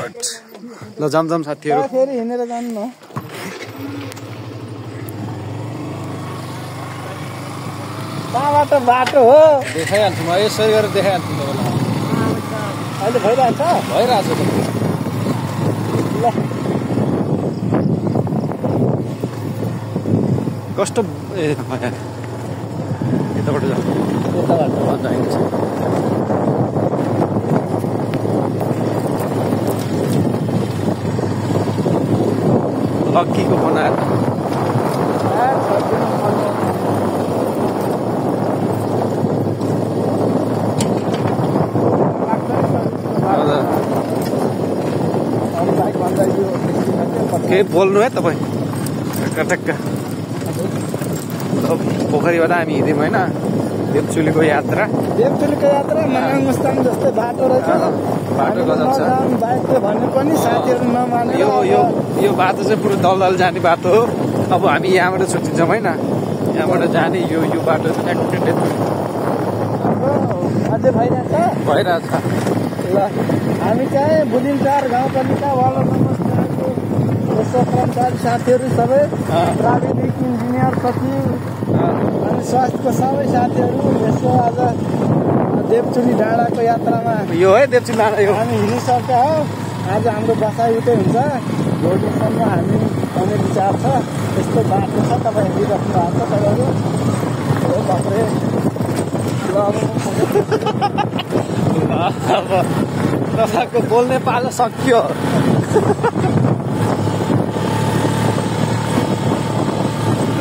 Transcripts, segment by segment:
ल जमजम साथीहरु फेरि हिँडेर जानु न कहाँबाट बाटो हो देखाइहाल्छु म यसै गरेर देखाइहाल्छु तपाईँलाई अहिले भइरहेछ भइरहेछ ल कस्तो ए यताबाट जाऊ यताबाट जाइन्छ लक्कीको बनाएर के बोल्नु है तपाईँ टक्क पोखरीबाट हामी हिँड्यौँ होइन देवचुलीको यात्रा मनाङ मुस्ताङ जस्तै बाटो रहेछ बाटो गजब छ बाइकले भन्ने पनि साथीहरू नमानेर यो बाटो चाहिँ पुरो दलदल जाने बाटो हो अब हामी यहाँबाट छुट्टिन्छौँ होइन यहाँबाट जाने यो बाटो चाहिँ अझै भइरहेछ भइरहेछ ल हामी चाहिँ बुलिनटार गाउँपालिका वार्ड नम्बर 4 यसो कर्मचारी साथीहरू सबै प्राविधिक इन्जिनियर सचिव अनि स्वास्थ्यको सबै साथीहरू यसो आज देवचुली डाँडाको यात्रामा यो है देवचुली डाँडा यो हामी हिँडिसकेका हौ आज हाम्रो बसाइ उतै हुन्छ भोलिसम्म हामी आउने विचार छ यस्तो बाटो छ तपाईँ हिँडिराख्नु भएको छ तपाईँहरू बाप्रे अब तपाईँको बोल्ने पालो सक्यो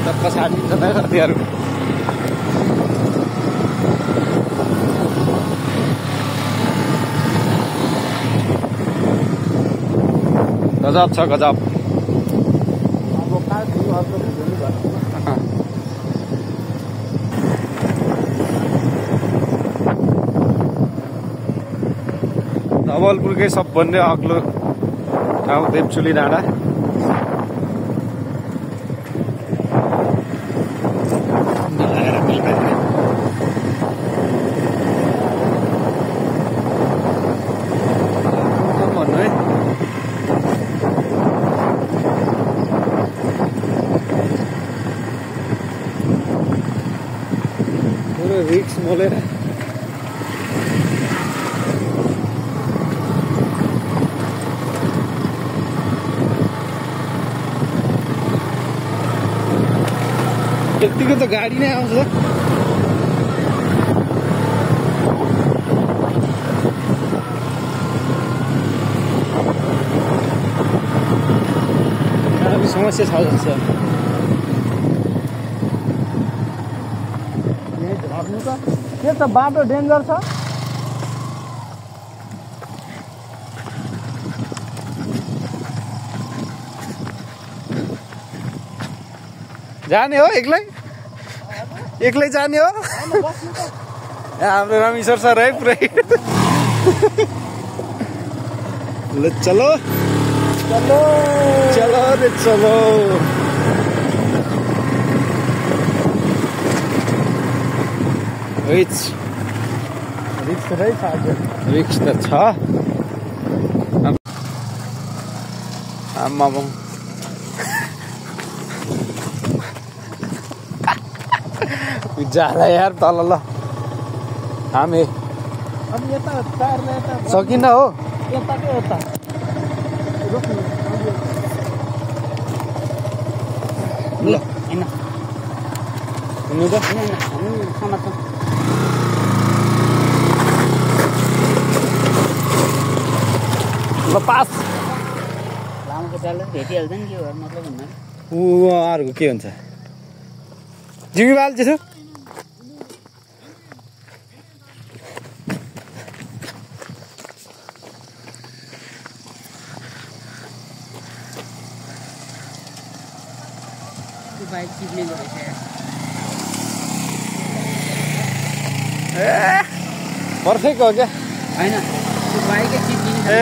टक्क साटिन्छ त साथीहरू गजब छ गजब नवलपुरकै सबभन्दा अग्लो ठाउँ देवचुली डाँडा भन्नु है पुरो रिक्स मोलेर यतिको त गाडी नै आउँछ समस्या छ जस्तो के त बाटो डेन्जर छ जाने हो एक्लै जाने हो हाम्रो रमेश्वर सर है पुरै ल चलो चलो चलो रे चलो रिक्स रहेछ आज रिक्स त छ आम्मा जाला यार तल ल हामी अब यता टायरले यता सकिन हो यता के यता रोक्नु ल हैन हिँड्नु त हामी समात्छौँ ल पास लामोको चालले भेटिहाल्छ नि के गर्नु मतलब हुन्न उहाँहरूको के हुन्छ जिम्मेवाल चाहिँ छ बाइक चिप्ने गरेछ ए पर्फेक्ट हो क्या हैन त्यो बाइकै चिप्ने ए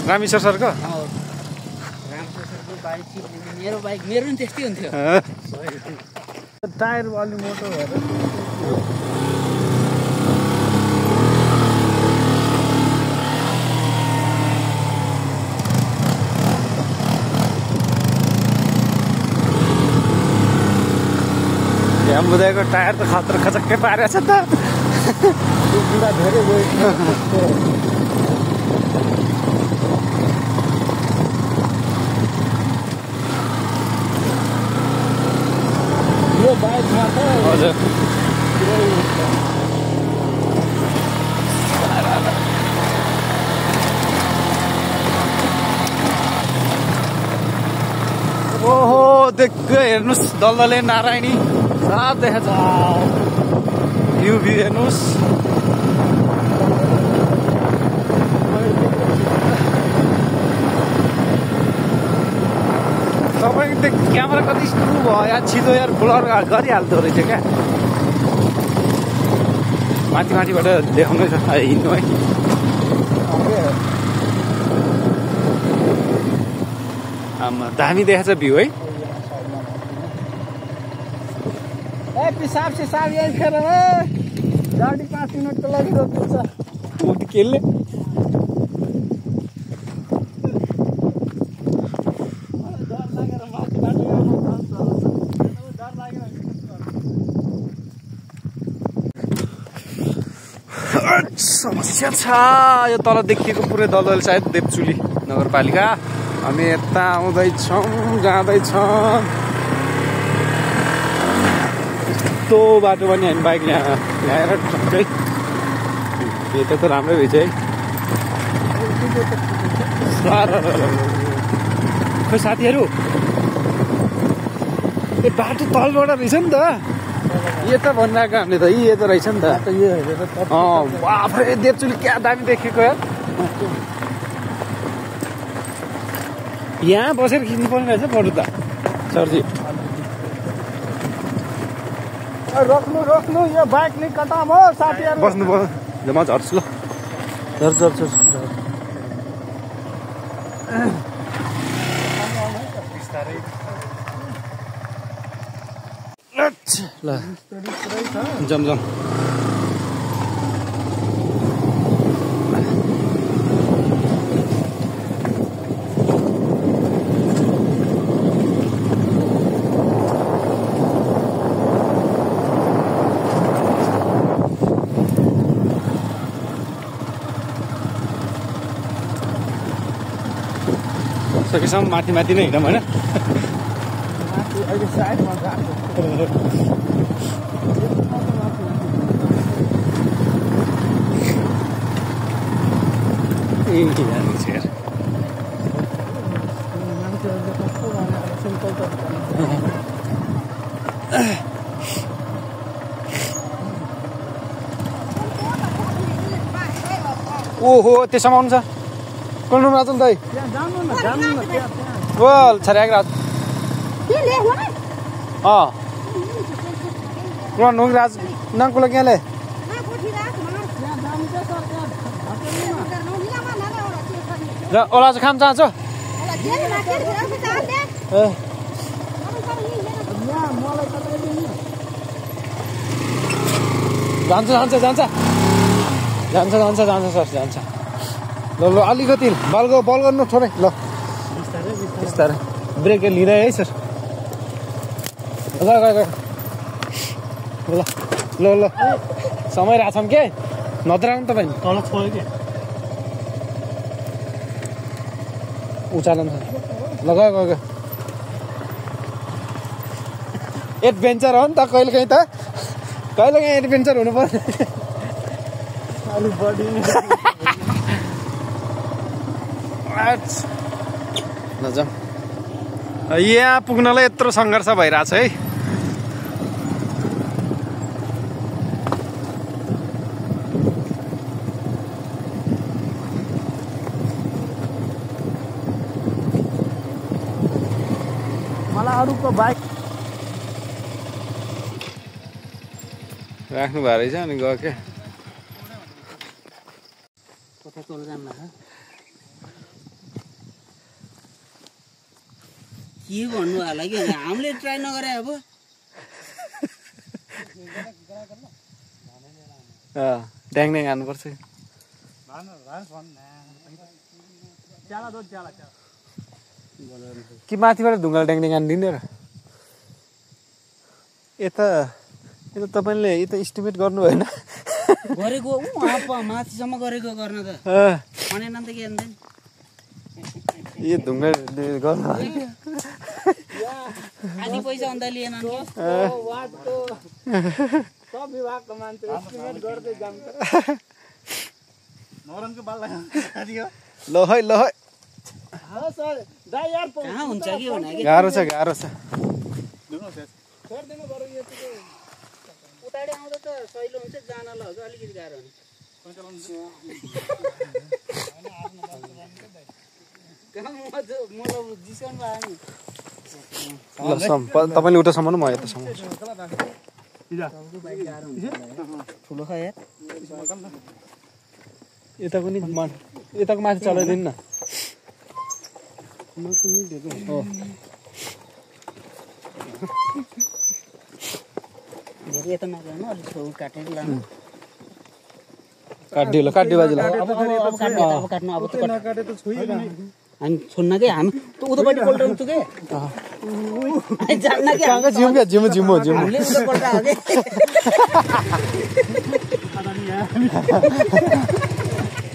रामेश्वर सरको रामेश्वर सरको बाइक चिप्ने मेरो बाइक मेरो नि त्यस्तै हुन्थ्यो टायर अलि मोटो भएर समुदायको टायर त खतर खचक्कै पारेको छ त त्यो बुढा धेरै वेट यो बाइकमा त हजुर ओहो देख्दै हेर्नुहोस् दलदले नारायणी साथ देखाएको छ भ्यू हेर्नुहोस् तपाईँ त्यो क्यामेरा कति स्क्रू भयो यार छिटो यार ब्लर गरिहाल्दो रहेछ क्या माथि माथिबाट देखाउनै छ हिँड्नु है आमा दामी देखाएको छ भ्यू है ए पिसाब सिसाब यही खेर गाडी 5 मिनटको लागि रोक्छ केले समस्या छ यो तल देखिएको पुरै दलदल सायद देवचुली नगरपालिका हामी यता आउँदैछौँ जाँदैछौँ यस्तो बाटो पनि हामी बाइक ल्याएर ठक्कै यता त राम्रै रहेछ है खोइ साथीहरू ए बाटो तलबाट रहेछ नि त यता भनिरहेको हामीले त यता रहेछ नि त बाफ्रे देवचुली क्या दामी देखेको यार यहाँ बसेर खिच्नु पर्ने रहेछ फोटो त सरजी रोक्नु रोक्नु यो बाइक नि कटाम हो साथीहरू बस्नु ल म झर्छु ल झर्छु ल जम सकेसम्म माथि माथि नै हिँडौँ होइन अहिले साइडमा ओहो त्यसमा आउनु छ कुन रुम राजन दाइ बोल छर्याक राज राज नंकुला क्या ले ओला चाहिँ खाम चाहन्छ जान्छ सर जान्छ ल अलिकति बल गर्नु थोरै ल बिस्तारै ब्रेक लिँदै है सर ल समय राछौँ के नदराउनु तपाईँ तल छोड्यो कि उचालन ल गयो एडभेन्चर हो नि त कहिलेकाहीँ एडभेन्चर हुनु पर्ने अलिक बढी जाउँ यहाँ पुग्नलाई यत्रो सङ्घर्ष भइरहेछ है मलाई अरूको बाइक राख्नु भएको रहेछ अनि गयो क्या के भन्नु होला कि हामीले ट्राई नगरे अब ड्याङ हान्नुपर्छ कि माथिबाट ढुङ्गा ड्याङ हानिदिने र यता यो तपाईले यो त एस्टिमेट गर्नु भएन गरेको वहाँ माथिसम्म गरेको गर्न त भनेन त के अन्त यो ढुङ्गा गर्नु आधी पैसा अन्त लिएन नि वाटको सब विभागको मान्छे एस्टिमेट गर्दै जान्छ नरनको बाल्ला दियो ल है सर दाइ यार कहाँ हुन्छ कि भने गाह्रो छ छोड्दिनु बरु यो उताडे आउँदा त सहिलो हुन्छ जानलाई हो अलिकति गाह्रो ल तपाईले उतासम्म म यतासम्म ठुलो छ यार यताको नि यताको माथि चलाइदिनु न धेरै यता नजानु अलिक छेउ काटेर लानु काटिदियो बाजेलाई अब काट्नु अब त नकाटे त छोइएन हामी छोड्न के हामी त उतापट्टि पल्टाउनु के जान्न के कहाँ जिमो हामीले उता पल्टायो के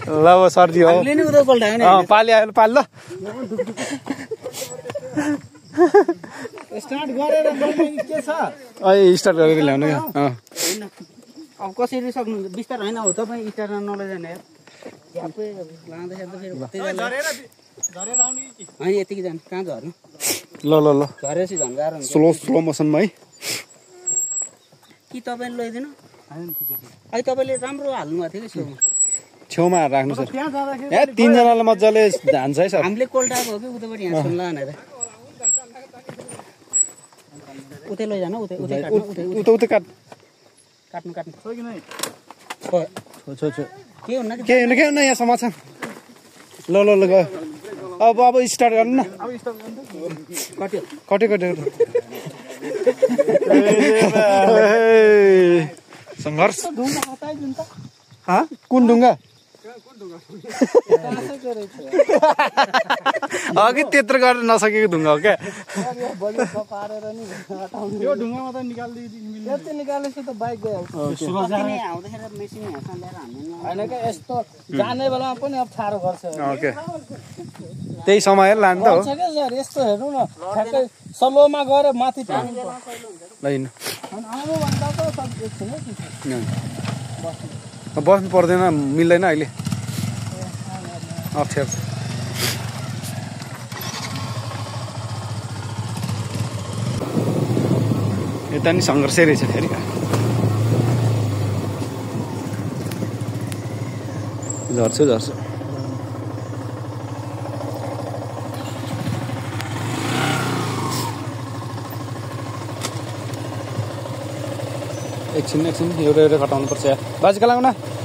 ल सर्दी हो हामीले नि उता पल्टायो नि पाली आयो पाल ल स्टार्ट गरेर गर्ने के छ अहिले स्टार्ट गरेर ल्याउनु अब कसरी सक्नु बिस्तार होइन हो तपाईँ स्टार्ट नलैजाने यार लाँदैछ त फेरि होइन यतिकै जानु कहाँ झर्नु ल झरेपछि झन् गाह्रो हुन्छ स्लो मोसनमा है कि तपाईँले लैदिनु अहिले तपाईँले राम्रो हाल्नुभएको थियो कि छेउमा राख्नु सर ए तीनजनालाई मजाले हान्छ है सर हामीले कोल्टाएको हो कि उतापट्टि यहाँ सुन्ला भनेर उतै लैजानु उतै काट्नु के हुन्न यहाँ समाचार ल ग अब स्टार्ट गर्नु न कट्यो सङ्घर्ष कुन ढुङ्गा अघि त्यत्रो गरेर नसकेको ढुङ्गा हो क्या यो ढुङ्गामा त निकालेपछि त बाइक गइहाल्छ होइन क्या यस्तो जाने बेलामा पनि अब साह्रो गर्छ त्यही समय लानु त हो क्या सर यस्तो हेर्नु न ठ्याक्कै सलोमा गएर माथि बस्नु पर्दैन मिल्दैन अहिले अप्ठ्यारो यता नि सङ्घर्षै रहेछ फेरि झर्छु एकछिन एउटा घटाउनु पर्छ बाजे कहाँ लाग्नु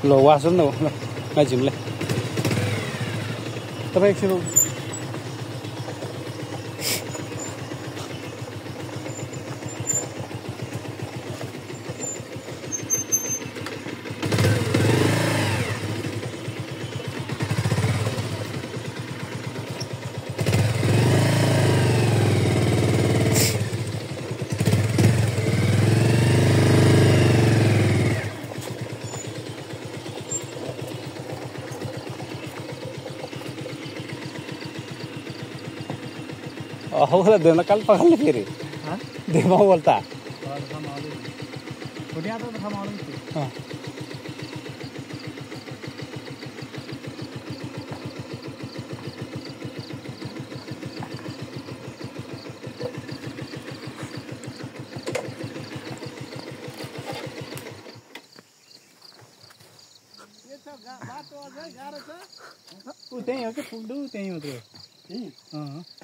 ल वास न ल माइझिमलाई तपाईँ एकछिन हो देना कल पकड़ फिर देवा बोलता हाँ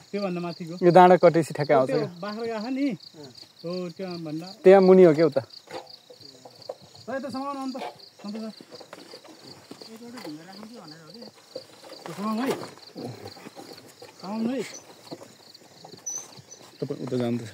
यो डाँडा कटेपछि ठ्याक्कै आउँछ त्यहाँ मुनि हो क्या उता तपाईँ उता जाँदैछ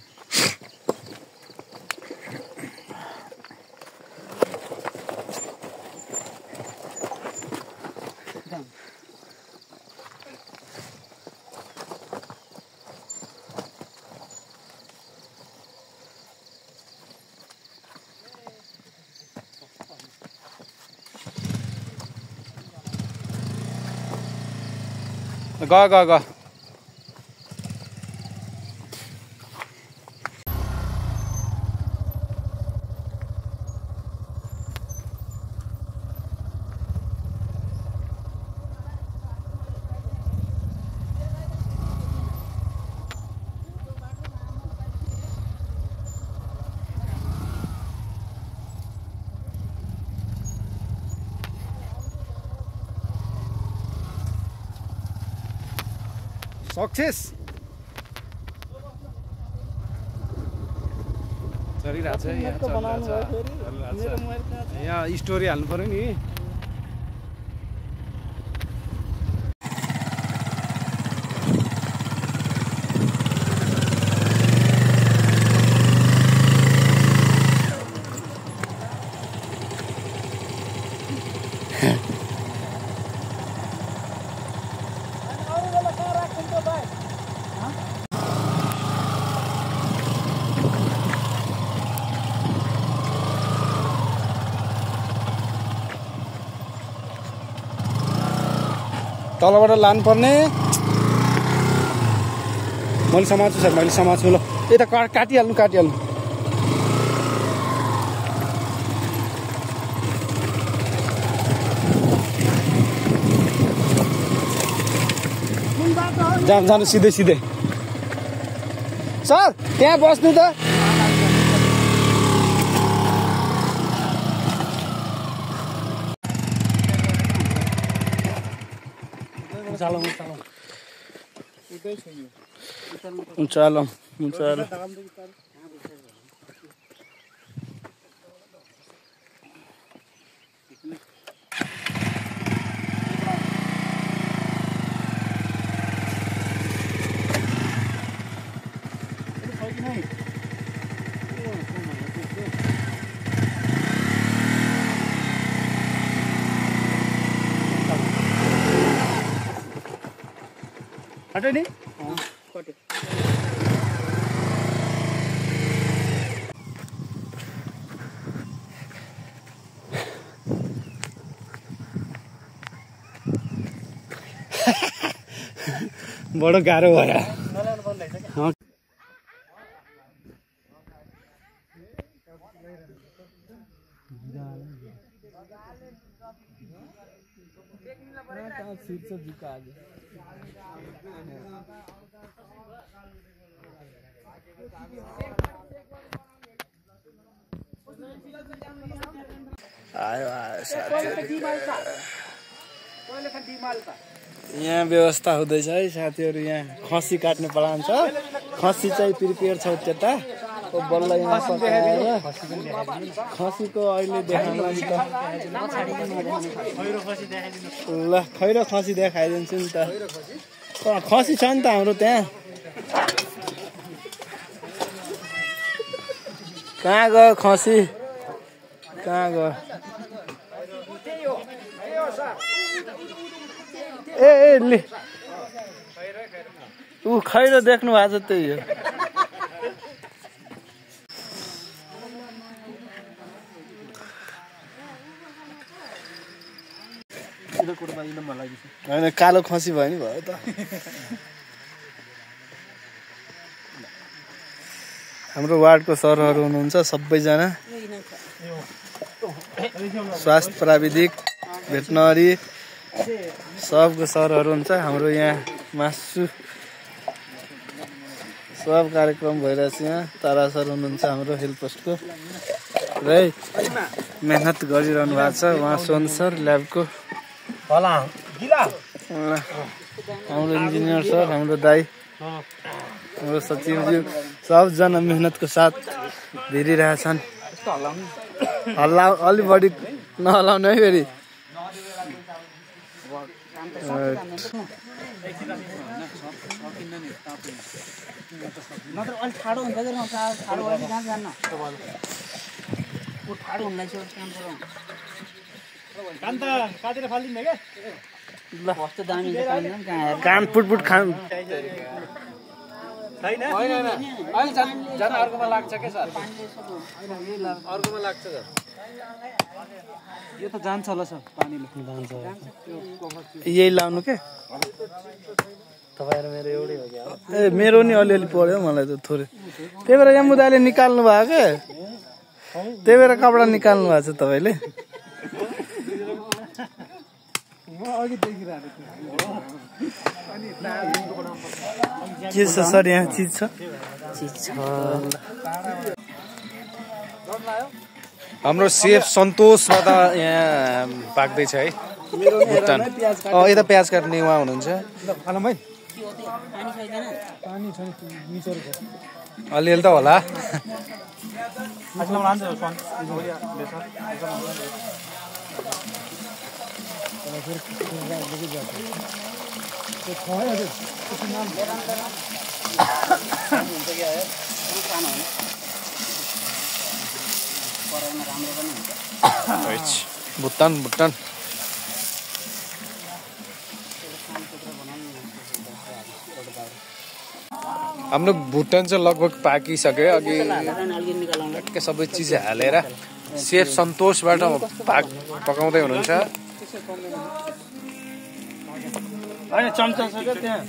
ग सक्सेस चलिरहेको छ यहाँ स्टोरी हाल्नु पर्यो नि तलबाट लानुपर्ने मैले समात्छु सर मैले समात्छु ल यता काटिहाल्नु जानु सिधै सर त्यहाँ बस्नु त Uncalam. Ada ni? Kode. बडो गाह्रो भयो यहाँ व्यवस्था हुँदैछ है साथीहरु यहाँ खसी काट्ने प्लान छ खसी चाहिँ प्रिपेयर छ त्यता ओ बल्ल यहाँ पकाएर खसीको अहिले देखाउन लागि त ल खैरो खसी देखाइदिन्छु नि त खसी छ नि त हाम्रो त्यहाँ कहाँ गयो खसी कहाँ गयो ए ले ऊ खैरो देख्नु भएको छ त्यही हो होइन कालो खसी भयो नि भयो त हाम्रो वार्डको सरहरू हुनुहुन्छ सबैजना स्वास्थ्य प्राविधिक भेटनरी सबको सरहरू हुन्छ हाम्रो यहाँ मासु सब कार्यक्रम भइरहेछ यहाँ तारा सर हुनुहुन्छ हाम्रो हेल्थ पोस्टको र मेहनत गरिरहनु भएको छ उहाँ सोन सर ल्याबको हाम्रो इन्जिनियर सर हाम्रो दाई हाम्रो सचिवज्यू सबजना मेहनतको साथ भिरिरहेछन् हल्ला अलि बढी नहलाउने है फेरि कान पुटपुट खानु छैन अर्कोमा लाग्छ के सर अर्कोमा लाग्छ यो त जान्छ होला सर पानीले जान्छ यही लाउनु के तपाईहरु मेरो एउटै हो क्या ए मेरो नि अलिअलि पर्यो मलाई त थोरै त्यही भएर यमुदाले निकाल्नु भयो के त्यही भएर कपडा निकाल्नु भएको छ तपाईले के छ सर यहाँ चिज छ हाम्रो सेफ सन्तोषबाट यहाँ पाक्दैछ है भुटान यता प्याज काट्ने उहाँ हुनुहुन्छ अलिअलि त होला भुटान भुटान हाम्रो भुटान चाहिँ लगभग पाकिसक्यो अघि सबै चिज हालेर सेफ सन्तोषबाट पकाउँदै हुनुहुन्छ चम्चा छ क्या त्यहाँ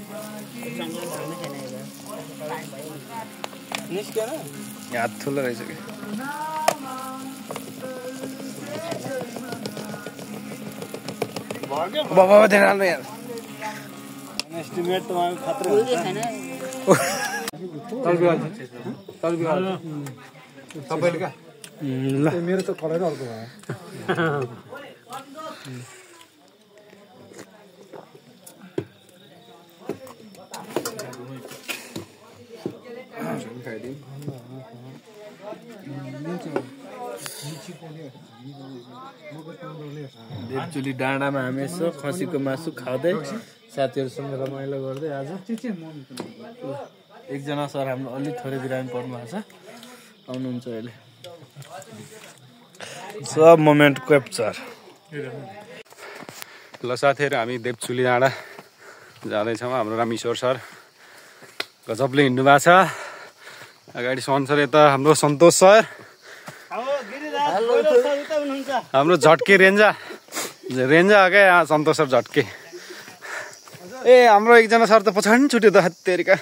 हात ठुलो रहेछ कि बाबा ध्यान हाल्नु यार एस्टिमेट त उहाँको खतरा तपाईँले क्या ल मेरो त कलर अर्को भयो देवचुली डाँडामा हामी यसो खसीको मासु खाँदै साथीहरूसँग रमाइलो गर्दै आज एकजना सर हाम्रो अलि थोरै बिरामी पर्नु भएको छ आउनुहुन्छ अहिले सब मोमेन्ट क्याप्चर ल साथीहरू हामी देवचुली डाँडा जाँदैछौँ हाम्रो रामेश्वर सर गजबले हिँड्नु भएको छ अगाडि सर यता हाम्रो सन्तोष सर हाम्रो झट्के रेन्जा हो क्या सन्तोष सर झट्के ए हाम्रो एकजना सर त पछाडि नि छुट्यो त हत्तेरिका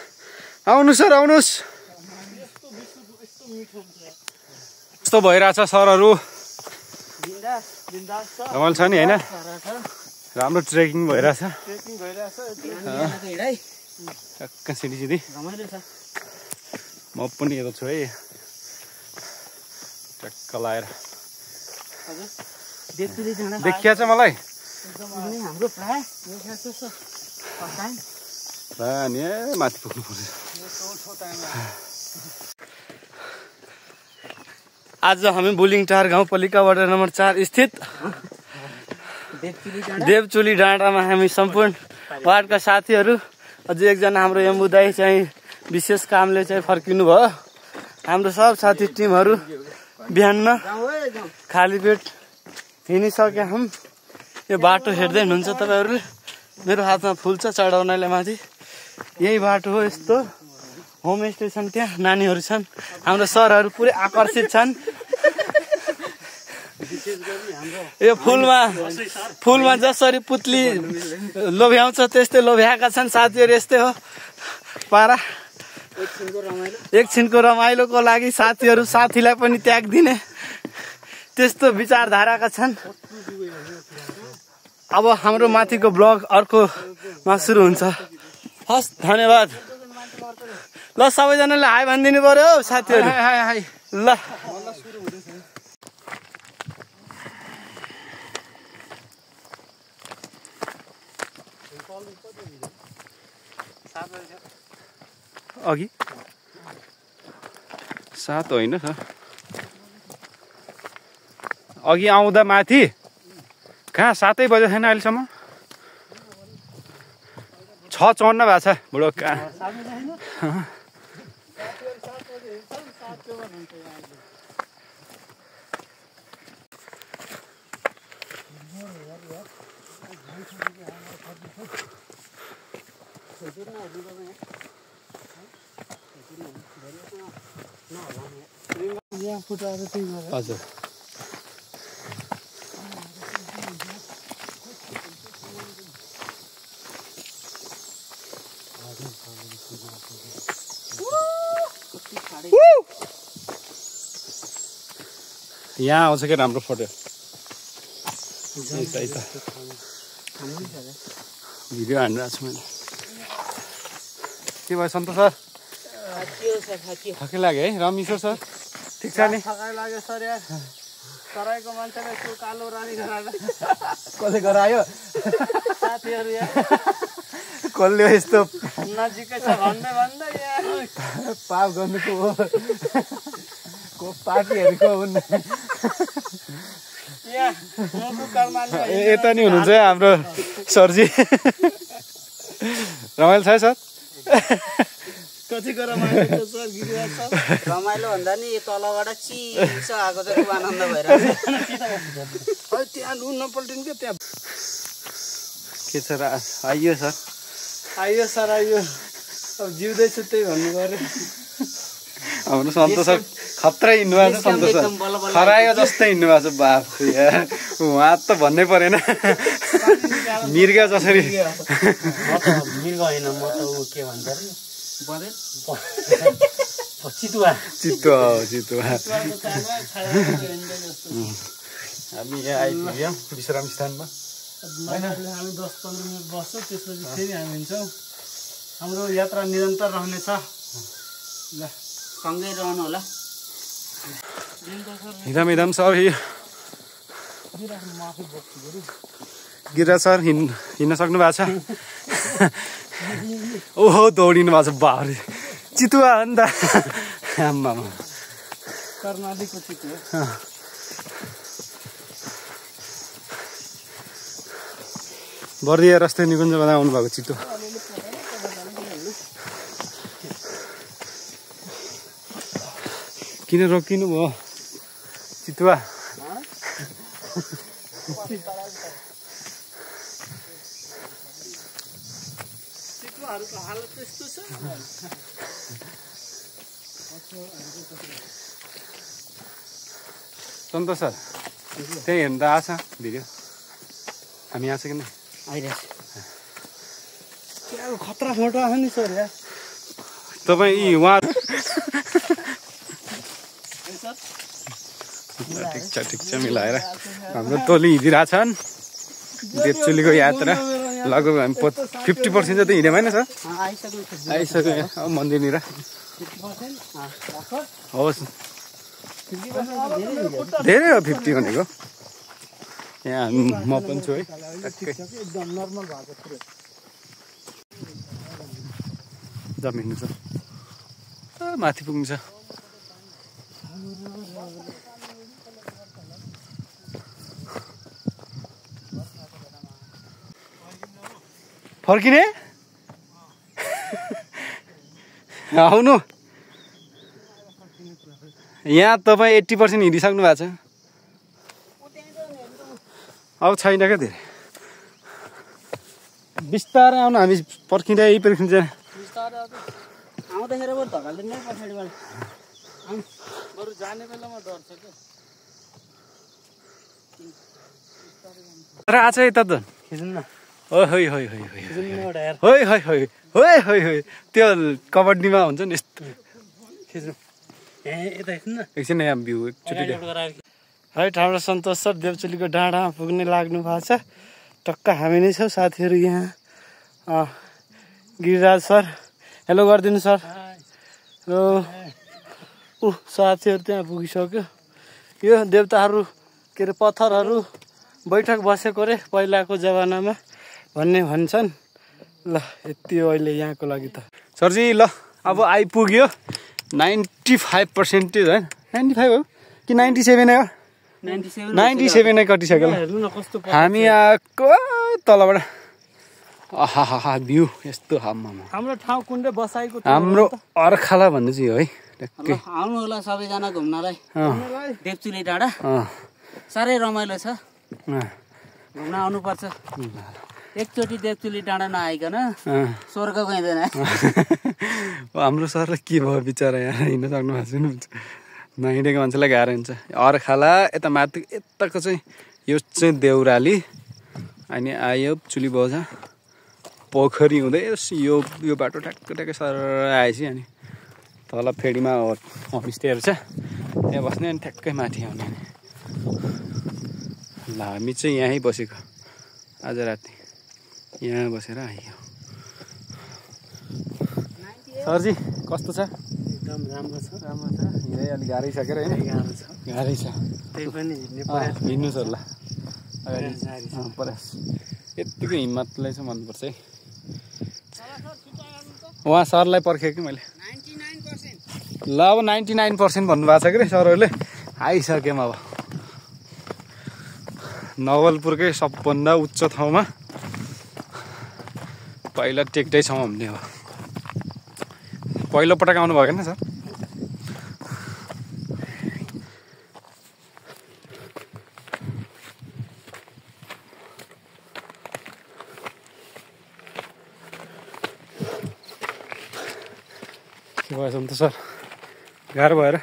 आउनुहोस् सर आउनुहोस् कस्तो भइरहेछ सरहरू रमाइलो छ नि होइन राम्रो ट्रेकिङ भइरहेछ टक्क सिधी सिधी म पनि यता छु है टक्क लाएर देखिया छ मलाई नि माथि पुग्नु पर्छ आज हामी बुलिङटार गाउँपालिका वडा नम्बर 4 स्थित देवचुली डाँडामा हामी सम्पूर्ण वार्डका साथीहरू अझै एकजना हाम्रो यम्बुदाई चाहिँ विशेष कामले चाहिँ फर्किनु भयो हाम्रो सब साथी टिमहरू बिहान खाली पेट हिँडिसके हम यो बाटो हेर्दै हुनुहुन्छ तपाईहरुले मेरो हातमा फुल छ चढाउनलाई माथि यही बाटो हो यस्तो होमस्टे छन् त्यहाँ नानीहरू छन् हाम्रो सरहरू पुरै आकर्षित छन् यो फुलमा जसरी पुतली लोभ्याउँछ त्यस्तै लोभ्याएका छन् साथीहरू यस्तै हो पारा एकछिनको रमाइलोको लागि साथीहरू साथीलाई पनि त्याग दिने त्यस्तो विचारधाराका छन् अब हाम्रो माथिको ब्लग अर्कोमा सुरु हुन्छ हस् धन्यवाद ल सबैजनाले हाई भनिदिनु पर्यो हौ साथीहरू ल अघि 7 होइन त अघि आउँदा माथि कहाँ 7 बजे छैन अहिलेसम्म 6:54 भएको छ बुढो कहाँ हजुर यहाँ आउँछ के राम्रो फोटो भिडियो हानिरहेको छु मैले के भयो सन्तोष सर थकै लाग्यो है रमेश्वर सर ठिक छ नि थकाइ लाग्यो सर यार तराईको मान्छेले त्यो कालो रानी गराएर कसले गरायो साथीहरू यार कसले यस्तो नजिकै छ भन्दै यार पाप गर्नुको हो को पार्टीहरूको हुन् यता नि हुनुहुन्छ हाम्रो सरजी रमाइलो छ है सर रमाइलो भन्दा नि तलबाट चिसो आएको चाहिँ खुब आनन्द भइरहेको त्यहाँ लु नपल्टिनु क्या त्यहाँ के छ र आइयो सर आइयो सर आइयो अब जिउँदैछु त्यही भन्नु गऱ्यो हाम्रो सन्तोष सर खत्रै हिँड्नु भएको छ सन्तोष सर खरायो जस्तै हिँड्नु भएको छ बाफ यार उहाँ त भन्नै परेन मिर्गा जसरी मृग होइन म त ऊ के भन्छ अरे चितुवा हामी यहाँ आइपुग्यौँ विश्राम स्थानमा हामी 10-15 मिनट बस्छौँ त्यसपछि फेरि हामी हिँड्छौँ हाम्रो यात्रा निरन्तर रहनेछ ल सँगै रहनु होला हिँडम सर गिरिराज सर हिँड्न सक्नु भएको छ ओहो दौडिनु भएको छ बाह्रै चितुवा हो नि त आम्मामा कर्णालीको चितुवा बर्दिया रस्ते निकुञ्जबाट आउनु भएको चितुवा किन रोकिनु भयो चितुवा चितुवाहरूको हालत त्यस्तो छ सन्तोष सर त्यही हेर्नु त आछ भिडियो हामी आएको छ कि नै आइरहेको खतरा फोटो आयो नि सर यार तपाईँ उहाँ ठिक छ मिलाएर हाम्रो टोली हिँडिरहेछन् देवचुलीको यात्रा लगभग हामी 50% जति हिँड्यौँ होइन सर आइसक्यो अब मन्दिरनिर होस् धेरै हो 50 भनेको यहाँ म पनि छु है एकदम नर्मल भएको थियो जमिनु छ माथि पुग्नु छ फर्किने आउनु यहाँ तपाईँ 80% हिँडिसक्नु भएको छ अब छैन क्या धेरै बिस्तारै आउनु हामी पर्खिँदै आउँदाखेरि बरु धकाल्दैन नै पछाडिबाट बरु जाने बेलामा डर छ क्या र आज यता त खिच्नु न त्यो कबड्डीमा हुन्छ नि यस्तो खिच्नु यता खिच्नु न एकछिन यहाँ भ्यू एकचोटि है हाम्रो सन्तोष सर देवचुलीको डाँडामा पुग्ने लाग्नु भएको छ टक्क हामी नै छौँ साथीहरू यहाँ गिरिराज सर हेलो गरिदिनु सर र साथीहरू त्यहाँ पुगिसक्यो यो देवताहरू के अरे पत्थरहरू बैठक बसेको रे पहिलाको जमानामा भन्ने भन्छन् ल यति हो अहिले यहाँको लागि त सरजी ल अब आइपुग्यो 95% है 95 हो कि 97 हो 97 नै कटिसक्यो हेर्नु न कस्तो हामी आएको तलबाट आहा भ्यू यस्तो हाम्रो ठाउँ कुन बसाइको हाम्रो अर्खाला भन्ने चाहिँ हो है टक्कै आउनु होला सबैजना घुम्नलाई देवचुली डाँडा साह्रै रमाइलो छ घुम्न आउनुपर्छ एकचोटि देवचुली डाँडा नआइकन स्वर्ग गइँदैन हाम्रो सरलाई के भयो बिचरा यहाँ हिँड्न सक्नु भएको छैन नहिँडेको मान्छेलाई गाह्रो हुन्छ अर्खाला यता माथि यताको चाहिँ यो चाहिँ देउराली अनि आयो चुली बजा पोखरी हुँदै यो बाटो ट्याक्कै सर आएपछि अनि तल फेडीमा होमस्टेहरू छ त्यहाँ बस्ने अनि ठ्याक्कै माथि आउने ल हामी चाहिँ यहीँ बसेको आज राति यहाँ बसेर आइयो। सरजी कस्तो छ? एकदम राम्रो छ। हिँडै अलिक गाह्रै छ के होइन? गाह्रै छ। त्यही पनि हिँड्नुहोस् होला प्रयास यत्तिको हिम्मतलाई चाहिँ मनपर्छ है। उहाँ सरलाई पर्खेँ कि मैले। ल अब 99% भन्नुभएको छ कि सरहरूले। आइसक्यौँ अब नवलपुरकै सबभन्दा उच्च ठाउँमा पहिला टेक्दै छौँ हामीले। अब पहिलो पटक आउनु भएको नि सर? के भएछ त सर? गाह्रो भएर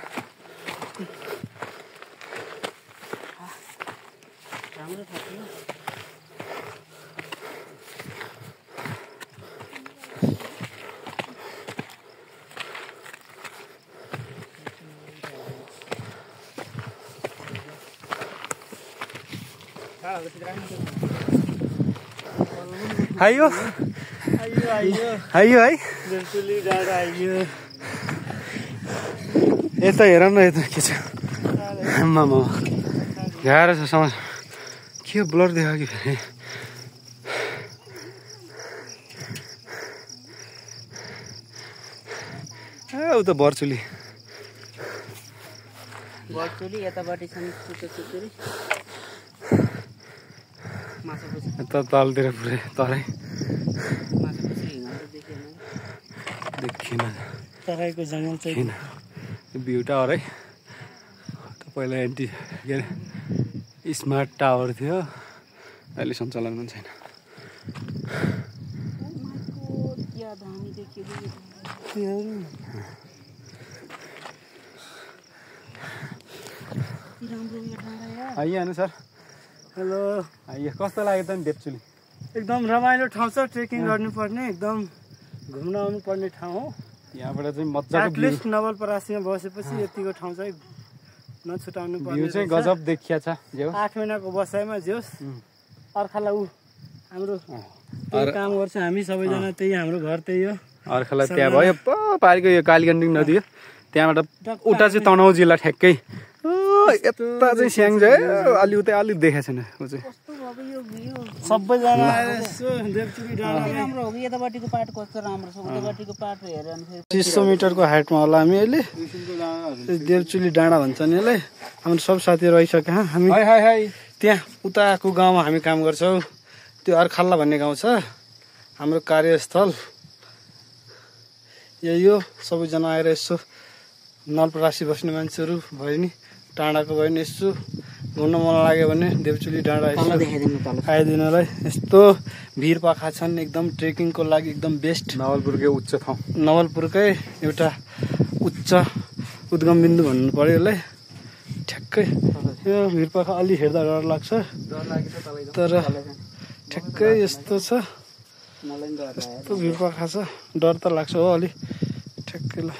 आइयो आइयो है। देवचुली डाँडा आइयो। यता हेर न, यता के छ आम्मामा गाह्रो छ समझ। के ब्लर देखायो कि फेरि? उता बर्चुली यतापट्टि छन् सुतुरी यता तलतिर पुरै तरै देखिन। तराईको जङ्गल चाहिँ किन भ्यू टावर है। पहिला एन्टी के अरे स्मार्ट टावर थियो, अहिले सञ्चालन पनि छैन। आइहाल्नु सर। हेलो, आइयो। कस्तो लाग्यो त नि देवचुली? एकदम रमाइलो ठाउँ छ। ट्रेकिङ गर्नुपर्ने, एकदम घुम्न आउनुपर्ने ठाउँ हो। यहाँबाट चाहिँ मजाको एटलिस्ट नवलपरासीमा बसेपछि यतिको ठाउँ चाहिँ नछुटाउनु पर्ने। भ्यू चाहिँ गजब देखिया छ। 8 महिनाको बसाइमा जेहोस् अर्खालाई हाम्रो त्यही काम गर्छ हामी सबैजना। त्यही हाम्रो घर त्यही हो। अर्खालाई त्यहाँ भयो पारिको यो कालीगण्डकी नदी हो, त्यहाँबाट उता चाहिँ तनहुँ जिल्ला ठ्याक्कै। यता चाहिँ स्याङ चाहिँ अलि उतै अलिक देखाएको छैन ऊ चाहिँ। सबैजना आएर देवचुली डाँडा राम्रो हो कि यतापट्टिको पाट कस्तो राम्रो छ, उतापट्टिको पाट हेरेर अनि फेरि 300 मिटरको हाइटमा होला हामी अहिले। देवचुली डाँडा भन्छ नि यसलाई। हाम्रो सब साथीहरू आइसक्यो। हामी त्यहाँ उताको गाउँमा हामी काम गर्छौँ। त्यो अर्खाल्ला भन्ने गाउँ छ हाम्रो कार्यस्थल। यही हो। सबैजना आएर यसो नवलपरासी बस्ने मान्छेहरू भयो नि, डाँडाको भयो नि, यसो घुम्न मन लाग्यो भने देवचुली डाँडा यसो आइदिनलाई। यस्तो भिर पाखा छन्, एकदम ट्रेकिङको लागि एकदम बेस्ट। नवलपुरकै उच्च ठाउँ, नवलपुरकै एउटा उच्च उद्गम बिन्दु भन्नु पर्यो यसलाई। ठ्याक्कै यो भिर पाखा अलि हेर्दा डर लाग्छ, तर ठ्याक्कै यस्तो छ। यस्तो भिर पाखा छ, डर त लाग्छ हो अलि। ठ्याक्कै ल।